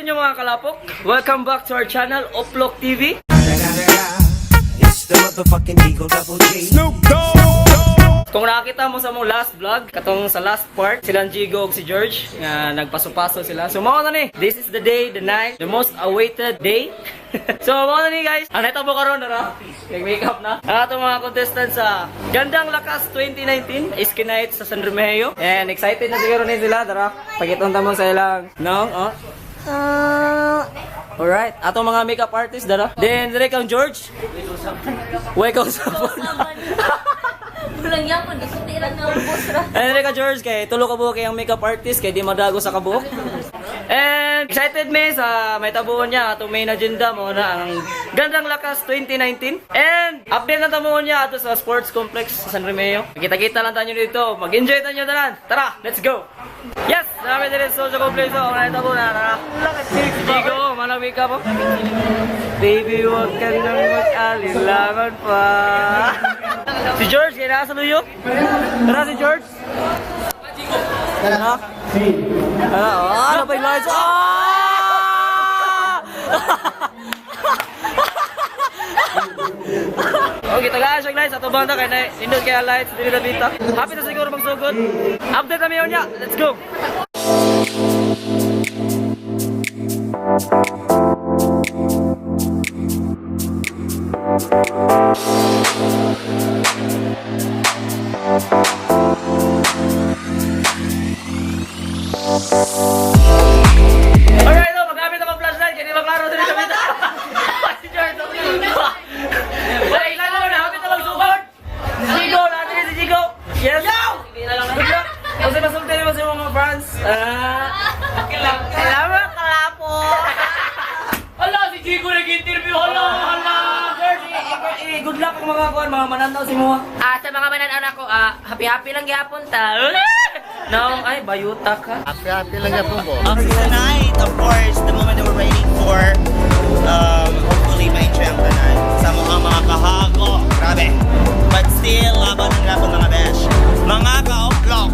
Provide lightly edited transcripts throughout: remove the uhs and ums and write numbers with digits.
Sa inyo, mga kalapok. Welcome back to our channel, Oplok TV. It's the motherfucking Eagle Double G. Kung nakakita mo sa mong last vlog, katong sa last part, silang Jigo ug si George, nga nagpaso-paso sila. So mao na ni, this is the day, the night, the most awaited day. So mao na ni, guys. Ang natabo karon na nag-makeup na ang atong mga contestants sa Gandang Lakas 2019, Iski Night sa San Remigio. And excited na siguro ni sila, tara. Pagiton ta mo sa ilang no, oh. Ah, alright, atong mga makeup artist dara. Then dire kang George. Wake up sa Walang yaman, isuti lang ng boss ra. And ka George, kay tulo ka buok kay ang makeup artist kay di madago sa kabuok. And excited me sa may tabuon niya atong main agenda mo na ang Gandang Lakas 2019. And update na tamuon niya ato sa Sports Complex sa San Remigio. Kita-kita lang tayo dito. Mag-enjoy tayo tanan. Tara, let's go. Yes, namin din sa social complex oh, na tabo na tara. Jigo, manang makeup oh. Baby, wag ka nang mag-alilangan pa. Si George, kaya nasa luyo? Tara si George. Tara. Tara, oh, ano ba yung lights? Ah! Okay, tagaan siya lights. Ato banda kay na indot kaya lights dili na bita. Happy na siguro magsugod. Update na niya. Let's go. Alright, oh, magamit ako flashlight kaya di ba klaro dili na bita. Si George. Wait, ilan na na happy na magsugod. Si Jigo, natin si Jigo. Yes. Good luck. Kasi masulti mo sa mga fans. Ah. Salamat, kalapo. Hala, si Chico nag-interview. Hala, hala. George, good luck ang mga kuan, mga mananaw si Moa. Ah, sa mga mananaw ako, happy-happy lang gyapon ta. No, ay, bayuta ka. Happy lang yan po ko. Tonight, of course, the moment that we're waiting for, hopefully ma-enjoy ang tanan. Sa mukhang mga kahago, grabe. But still, laban ng laban, mga besh. Mga ka-o'clock.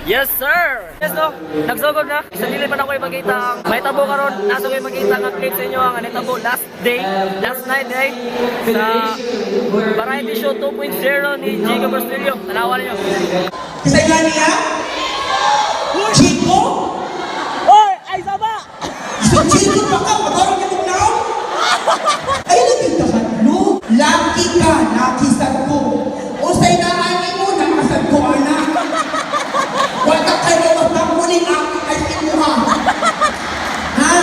Yes, sir! Yes, no? Nagsugod na. Sa dili pa na ko ipakita ang may tabo karon. Nasa ko ipakita ang clip sa inyo ang tabo last day, last night day sa Variety Show 2.0 ni Jigo Brastilio. Tanawan niyo. Isa nga niya? Chico? Oy, ay saba! So Chico pa ka, matarong niya tugnaw? Ay, lagi ka kadlo. Lucky ka, lucky sad ko. Usay na ani mo, nakasad ko, anak. Wala kayo magpakuling ako ay imuha. Ha?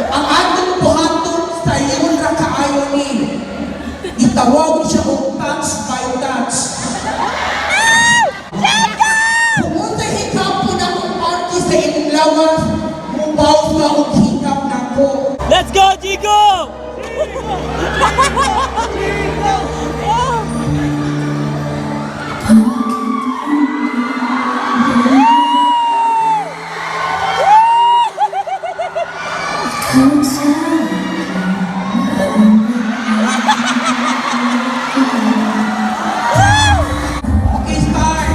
Ang atong buhaton sa iyon ra kaayo ni. Itawag siya og touch by touch. Pumunta hikap po na kong party sa imong lawas, mubaw ka og hikap na ko. Let's go, Jigo! Okay, start!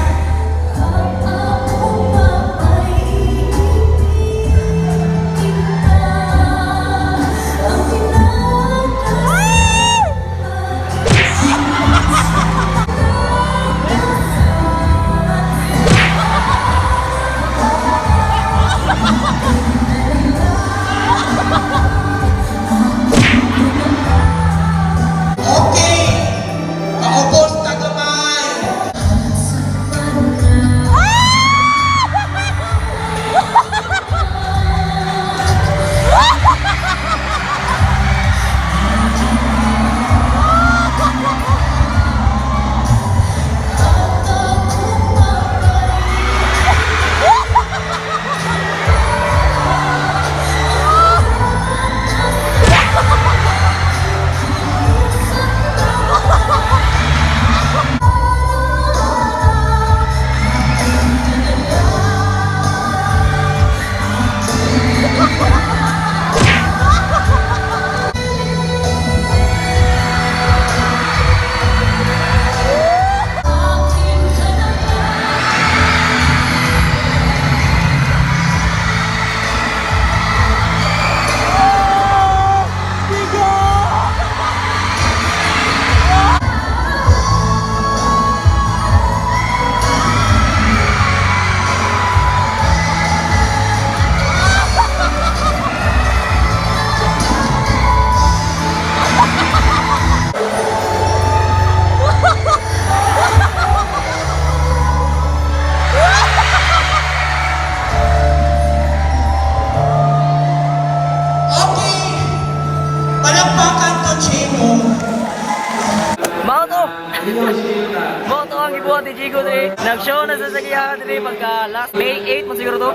Mo to ang gibuhat ni Jigo diri. Nag-show na sa sagihan diri pagka last May 8 mo siguro to.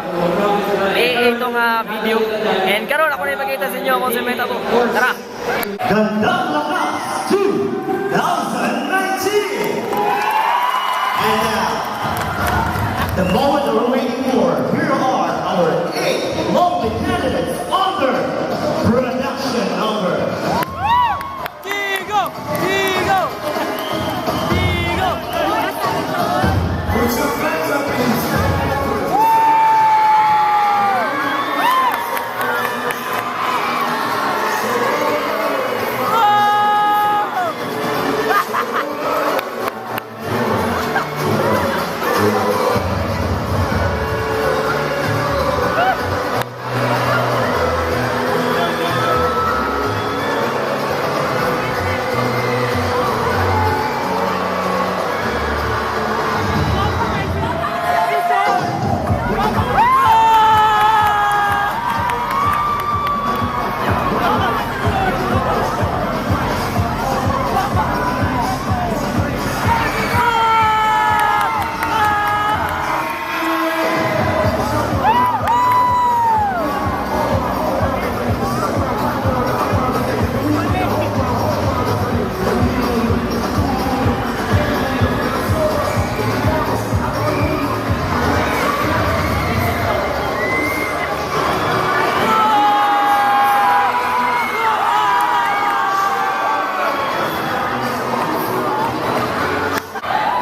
May 8 tong video. And karon ako na ipakita sa inyo kung sa may tabo. Tara. Gandang Lakas 2019! And now, the moment that we're waiting for, here are our 8 lovely candidates under production number. Jigo! Jigo! Jigo! Put some hands up, please.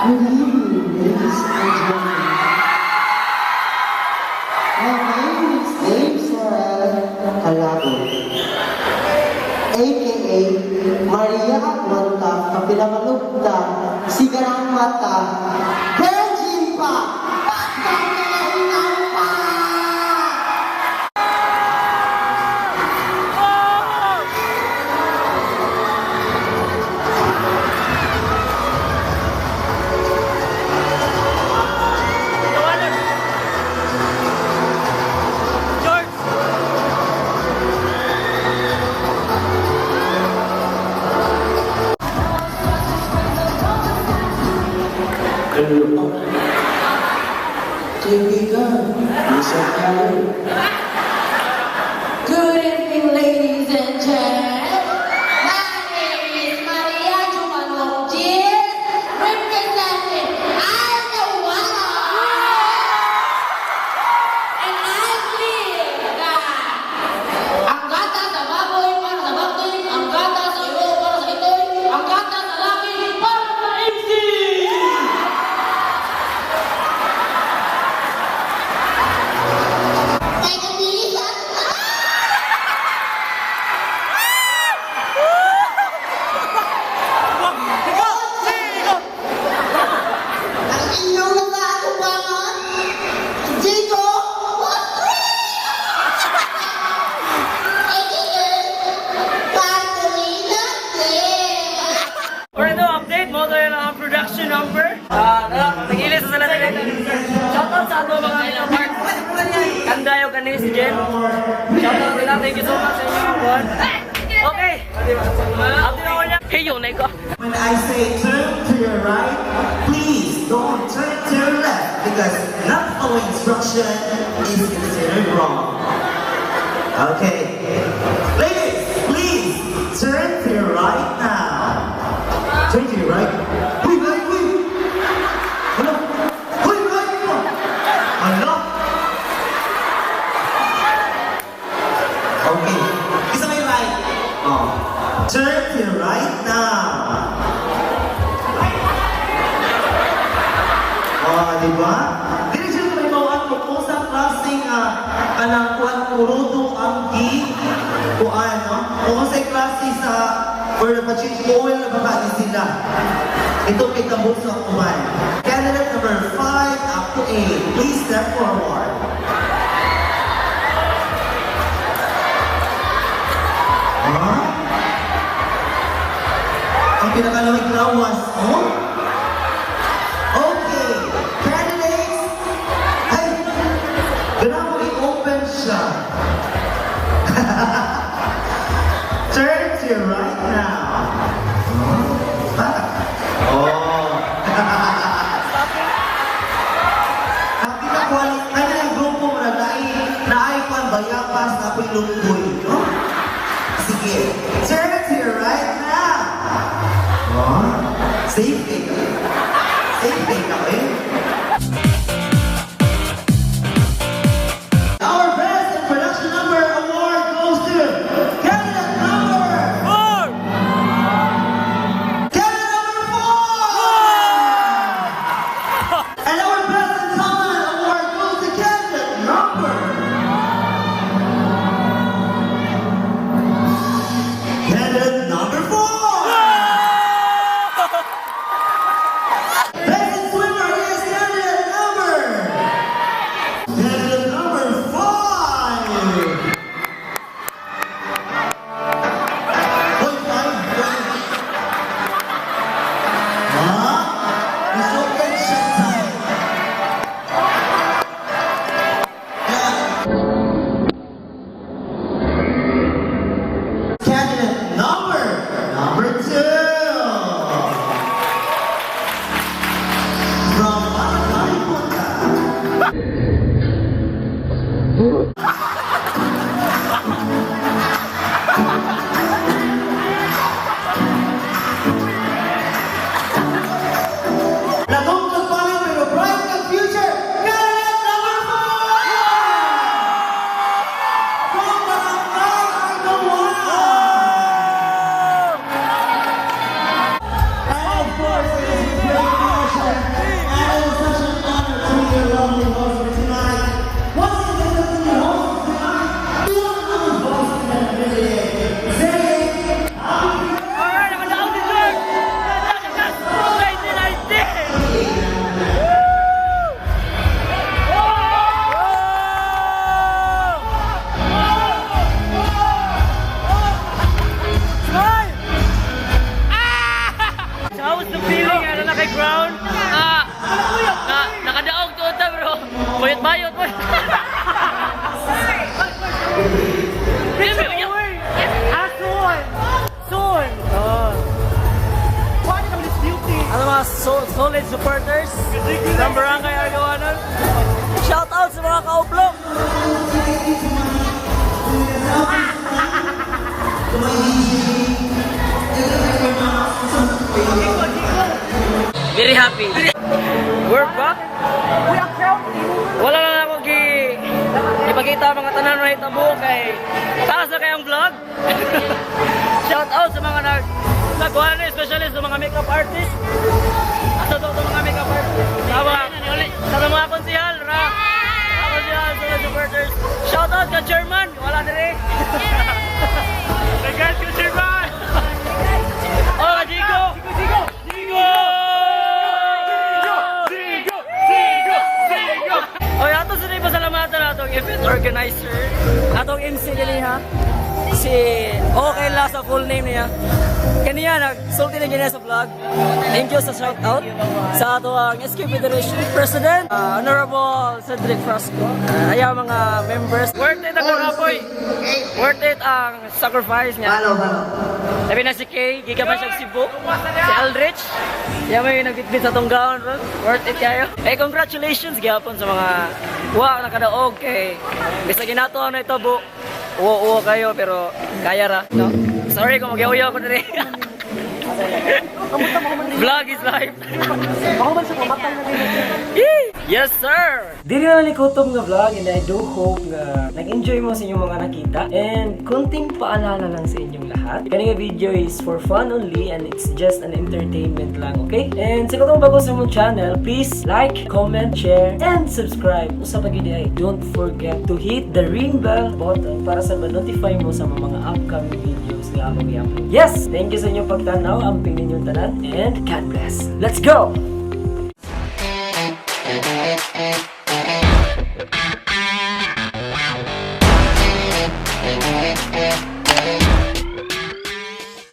Good evening, ladies and gentlemen. My name is Dave Sorel Calago, aka Maria Aguanta Kapilamalugta, Sigarang Mata, Virgin Pa! Pagkakahinang pa! George! Kaibigan, isa tayo. Good evening, ladies and gents. My name is Maria Jumanong Gil, representing Alawala. And I believe that ang gata sa baboy para sa baboy, ang gata sa iyo para sa itoy, ang gata sa laki para sa MC! Jigo! Ang inyong nakaatubangan, Jigo AKA Bartolina De. Alright, no, update mo to yung production number. Tara, nagilis sa sila diri. Shoutout sa ato mga makeup artist. Kandayo kani si Jen. Shoutout sila. Thank you so much sa inyong buwan. Okay. Update ako niya. Hey, yun na ko. When I say turn to your right, please don't turn to your left because not following instruction is considered wrong. Okay. Ladies, please turn to your right now. Turn to your right. Wait, wait, wait. Hala. Wait, wait, wait. Hala. Okay. Isa may right. Oh. Turn to your right now. Oh, di ba? Dili siya may mawaan ko kung sa klaseng kanang kuan kuruto ang gi kuan no? Kung sa klase sa or na-change oil na babae sila. Ito kay Tambuso ang kuan. Candidate number 5 up to 8. Please step forward. Huh? Ang pinakalamig lawas, oh? Okay, candidates, ay, ganun mo i-open siya. Turn to your right now. Ah. Oh. ako'y lungkoy. No? Sige. Turn to your right now. Oh, safe eh. Safe eh ako eh. Our Best in Production Number award goes to candidate number 4! Candidate number 4! And our Best in Talent award goes to candidate number 4! Best in Swimmer is candidate number 5! Hoy, five, five. Ah, it's open shut time. Yeah. Candidate number 2. From Barangay Punta. Lagong kagpalit pero bright ang future. Candidate number 4! From Barangay Argawan! And of course, it is with great pleasure and it is such an honor to be your lovely host for tonight. Once again, the lovely host tonight, our Vice President, saying, Alright, nakadaog si George! Gandang Lakas 2019! Smile! So how was the feeling ano na kay Crown? Ah, na, nakadaog to ta, bro. Bayot-bayot mo. Ah, soon! Soon! Oh. Ano mga solid supporters ng Barangay Argawanon? Shout out sa mga kaublok! Very happy. We're back! Wala lang ako gi ipakita mga tanan na hitabo kay taas na kayong vlog. Shout out sa mga nagkuha na, especially sa mga makeup artist. Asa to sa mga makeup artist? Tama. Sa mga konsihal, ra. Mga konsihal, sa mga supporters. Shout out ka chairman, wala diri. Regards ka chairman. Oh, Jigo. Jigo. Jigo. Jigo. Jigo. Jigo. Oy, ato sa pasalamatan atong event organizer, atong MC kaniha. Si okay lang sa full name niya. Kaniya nagsulti na niya sa vlog. Thank you sa shout out sa ato ang SK Federation President, Honorable Cedric Frasco. Ayaw mga members. Worth it ang karapoy. Worth it ang sacrifice niya. Follow, follow. Sabi na si Kay, giga pa siya Cebu. Si Aldrich, yan may nagbitbit sa tong gown, bro. Worth it kayo. Eh, congratulations gyapon sa mga wa nakadaog kay bisag ginato ano ito bu. Uwo-uwo kayo pero kaya ra, no? Sorry kung mag-uyaw ko diri. Vlog is life. Yee! Yes, sir! Dili na likutom nga vlog and I do hope nga nag-enjoy mo sa inyong mga nakita. And kunting paalala lang sa inyong lahat. Kani nga video is for fun only and it's just an entertainment lang, okay? And sa kung bago sa mong channel, please like, comment, share, and subscribe. Usa pa gyud ay, don't forget to hit the ring bell button para sa ma-notify mo sa mga upcoming videos nga akong i-upload. Yes! Thank you sa inyong pagtanaw, amping ninyong tanan, and God bless. Let's go!